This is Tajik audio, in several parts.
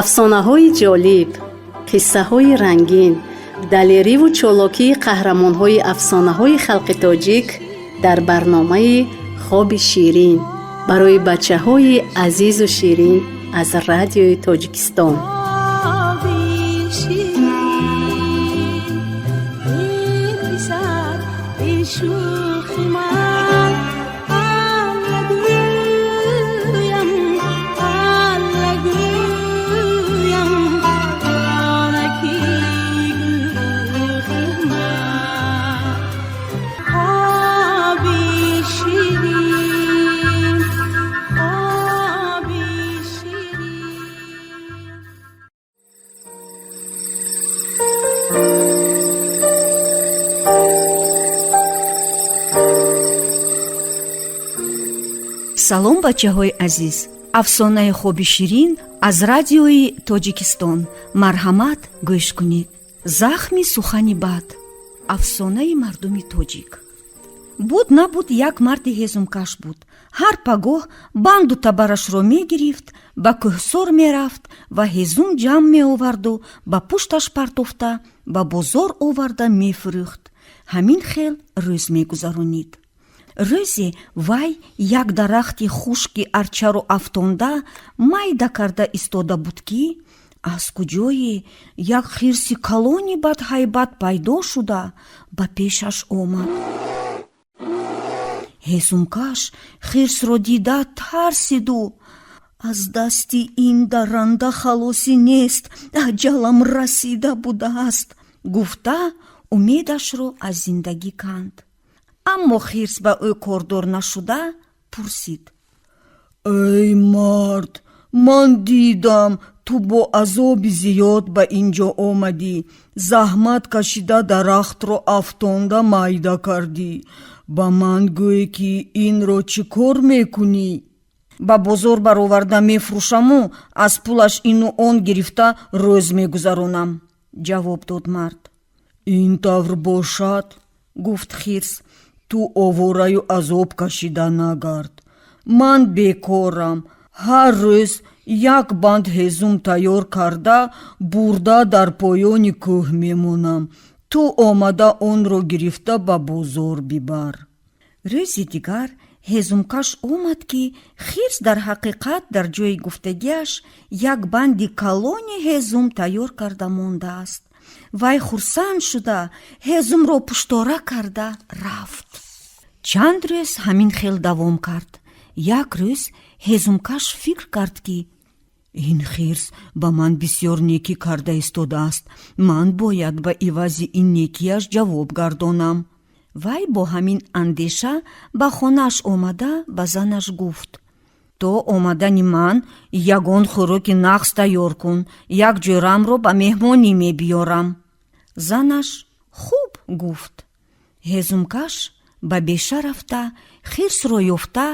Афсонаҳои ҷолиб, қиссаҳои рангин, далериву чолокии қаҳрамонҳои афсонаҳои халқи тоҷик дар барномаи «Хоби ширин» барои бачаҳои азизу ширин аз Радиои Тоҷикистон. Салом, бачаҳои азиз! Афсонаи «Хоби ширин» аз Радиои Тоҷикистон. Марҳамат, гӯш кунед. Захми сухани бад. Афсонаи мардуми тоҷик. Буд, набуд, як марди ҳезумкаш буд. Ҳар пагоҳ банду табарашро мегирифт, ба кӯҳсор мерафт ва ҳезум ҷамъ меоварду ба пушташ партофта, ба бозор оварда мефурӯхт. Ҳамин хел рӯз мегузаронид. Рӯзе вай як дарахти хушки арчаро афтонда, майда карда истода буд, ки аз куҷое як хирси калони бадҳайбат пайдо шуда, ба пешаш омад. Ҳезумкаш хирсро дида тарсиду: «Аз дасти ин дарранда халосӣ нест, аҷалам расида будааст», гуфта, умедашро аз зиндагӣ канд. Аммо хирс ба ӯ кордор нашуда пурсид: «Эй мард, ман дидам, ту бо азоби зиёд ба ин ҷо омадӣ, заҳмат кашида дарахтро афтонда майда кардӣ. Ба ман гӯй, ки инро чӣ кор мекунӣ?» «Ба бозор бароварда мефурӯшаму аз пулаш ину он гирифта рӯз мегузаронам», ҷавоб дод мард. «Ин тавр бошад, гуфт хирс, ту овораю азоб кашида нагард. Ман бекорам. Ҳар рӯз як банд ҳезум тайёр карда, бурда дар поёни кӯҳ мемонам. Ту омада онро гирифта ба бозор бибар». Рӯзи дигар ҳезумкаш омад, ки хирс дар ҳақиқат дар ҷои гуфтагиаш як банди калони ҳезум тайёр карда мондааст. Вай хурсанд шуда, ҳезумро пуштора карда рафт. Чанд рӯз ҳамин хел давом кард. Як рӯз ҳезумкаш фикр кард, ки ин хирс ба ман бисёр некӣ карда истодааст, ман бояд ба ивази ин некияш ҷавоб гардонам. Вай бо ҳамин андеша ба хонааш омада, ба занаш гуфт: «То омадани ман ягон хӯроки нағз тайёр кун, як ҷӯрамро ба меҳмонӣ мебиёрам». Занаш «Хуб» гуфт. Ҳезумкаш ба беша рафта, хирсро ёфта,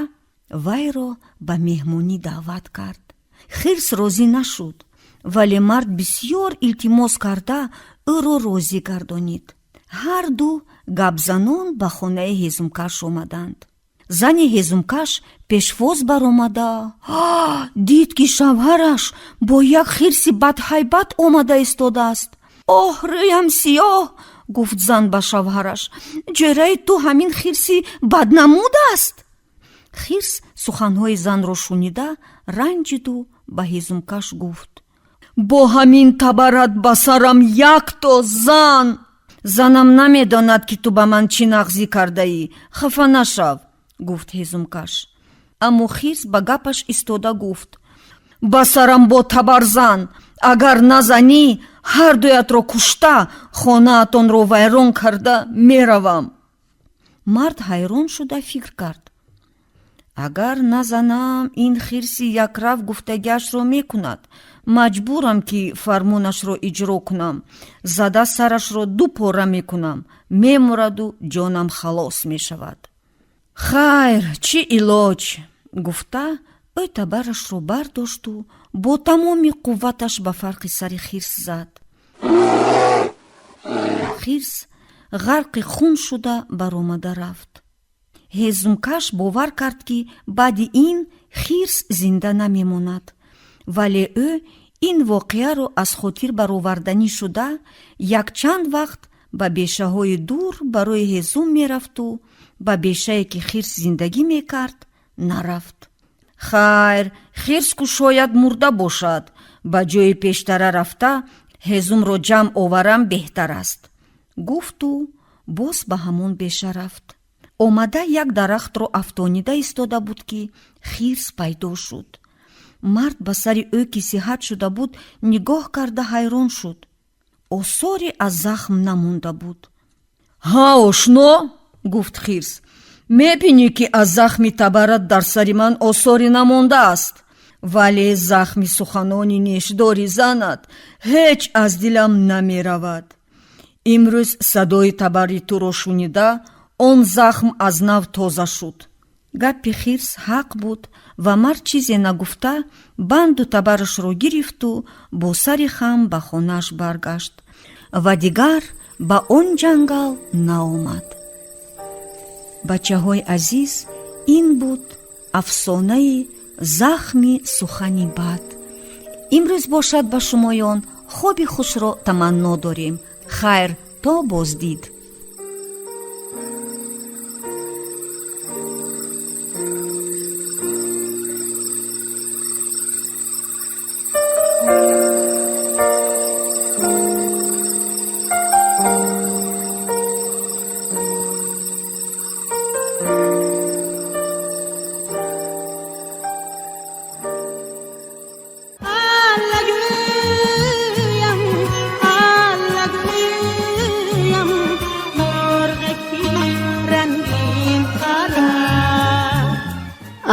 вайро ба меҳмонӣ даъват кард. Хирс розӣ нашуд, вале мард бисьёр илтимос карда, ӯро розӣ гардонид. Ҳарду гапзанон ба хонаи ҳезумкаш омаданд. Зани ҳезумкаш пешвоз баромада дид, ки шавҳараш бо як хирси бадҳайбат омада истодааст. «Оҳ, рӯям сиёҳ!» гуфт зан ба шавҳараш. «Ҷӯраи ту ҳамин хирси баднамуд аст». Хирс суханҳои занро шунида ранҷиду ба ҳезумкаш гуфт: «Бо ҳамин табарат ба сарам якто зан! Занам намедонад, ки ту ба ман чӣ нағзӣ кардаӣ. Хафа нашав», гуфт ҳезумкаш. Аммо хирс ба гапаш истода гуфт: «Ба сарам бо табар зан! Агар назанӣ, ҳардуятро кушта, хонаатонро вайрон карда меравам». Мард ҳайрон шуда фикр кард: «Агар назанам, ин хирси якрав гуфтагиашро мекунад. Маҷбурам, ки фармонашро иҷро кунам. Зада сарашро ду пора мекунам, мемураду ҷонам халос мешавад. Хайр, чӣ илоҷ?» гуфта, ӯ табарашро бардошту бо тамоми қувваташ ба фарқи сари хирс зад. Хирс ғарқи хун шуда баромада рафт. Ҳезумкаш бовар кард, ки баъди ин хирс зинда намемонад, вале ӯ Ин воқеаро аз хотир бароварданӣ шуда, якчанд вақт ба бешаҳои дур барои ҳезум мерафту ба бешае, ки хирс зиндагӣ мекард, нарафт. Хайр, хирс ку шояд мурда бошад, ба ҷои пештара рафта ҳезумро ҷамъ оварам беҳтар аст, гуфту боз ба ҳамон беша рафт. Омада як дарахтро афтонида истода буд, ки хирс пайдо шуд. Мард ба сари ӯ, ки сиҳат шуда буд, нигоҳ карда ҳайрон шуд. Осоре аз захм намонда буд. Ҳа, ошно, гуфт хирс, мебинӣ, ки аз захми табарат дар сари ман осоре намондааст, вале захми суханони нешдори занат ҳеҷ аз дилам намеравад. Имрӯз садои табари туро шунида, он захм аз нав тоза шуд. Гапи хирс ҳақ буд ва мард чизе нагуфта банду табарашро гирифту бо сари хам ба хонааш баргашт ва дигар ба он ҷангал наомад. Бачаҳои азиз, ин буд афсонаи захми сухани бад. Имрӯз бошад, ба шумоён хоби хушро таманно дорем. Хайр, то боздид.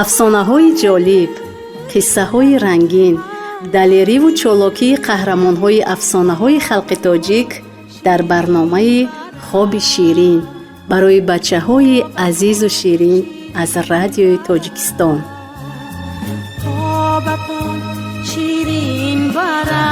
Афсонаҳои ҷолиб, қиссаҳои рангин, далериву чолокии қаҳрамонҳои афсонаҳои халқи тоҷик дар барномаи «Хоби ширин» барои бачаҳои азизу ширин аз Радиои Тоҷикистон. Хобатон ширин барад.